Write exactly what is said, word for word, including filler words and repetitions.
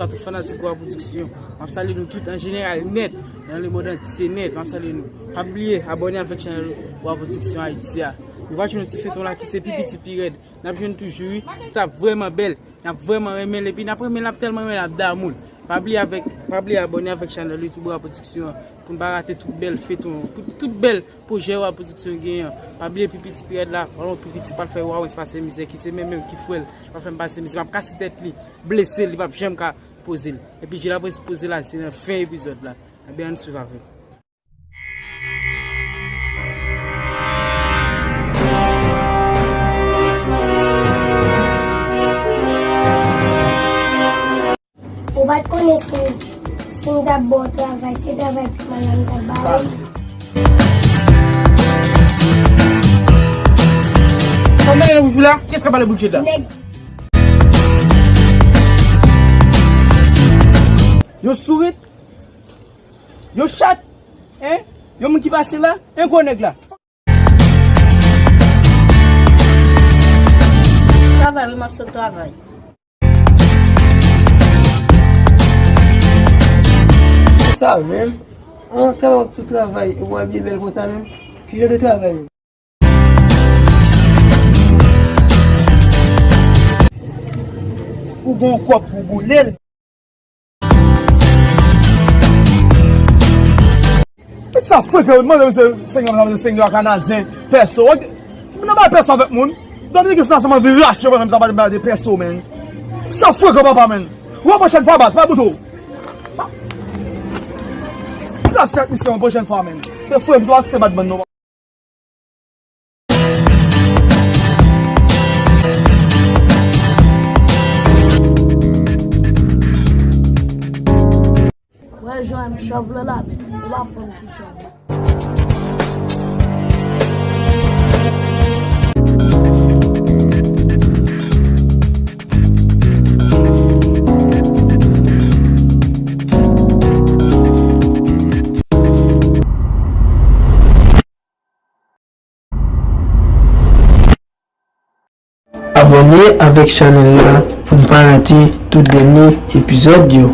Tout fanatik Wa Production, m ap salye nou tout an jeneral nèt, nan lemonn antye nèt, m ap salye nou. Pa bliye abòne avèk chanèl Wa Production Haïti a. Nou va jwenn yon ti feyton la ki se pi piti pi rèd. N ap jwenn toujou, wi. Sa ap vrèman bèl. N ap vrèman renmen l, epi n ap renmen l, n ap tèlman renmen l, n ap damou l. Pa bliye avèk, pa bliye abòne avèk chanèl YouTube Wa Production an pou n pa rate tout bèl feyton, pou tout bèl pwojè Wa Production genyen an. Pa bliye pi piti pi rèd la, pa bliye pi piti pral fè Wa Wens pase mizè, ki se menm menm ki fè l, pral fè m pase mizè, m ap kase tèt li, blese l, li p ap janm ka poze l. Epi Jilapres poze l la, se nan fen epizòd la. Ebyen, ann swiv avè m. Ou pa t konnen si, si m t ap ba w travay, se travay pi mal la m t ap ba ou. Sa w mele nan bouch ou la? Kiyès k ap pale bouch la? Nèg. Yo sourit. Yo chat. Hein? Yo moun ki pase la. Hein, gwo nèg la. Travay, wi, m ap sot travay. Sa menm? An, travay, w ap sot travay, e w abiye bèl konsa menm? Ki jan de travay menm? Ou gon kòb pou boule l. Sa frekan, mande misye senk dola, misye senk dola kanadyen, pèso. Moun nan bay pèso avèk moun. Dominik se nan sèlman vin rache yo, menm sa pa bay de pèso, menn. Sa frekan, papa, menn. Ou pwochèn fwa, baz, pa bout ou. Respèk misye, yon pwochèn fwa, menn. Se frè m, se pa se te bat bann non. Wè jan m chòv la la, men ou pa fè m pi chòv. Abòne avèk chanèl la pou n pa rate tout dènye epizòd yo.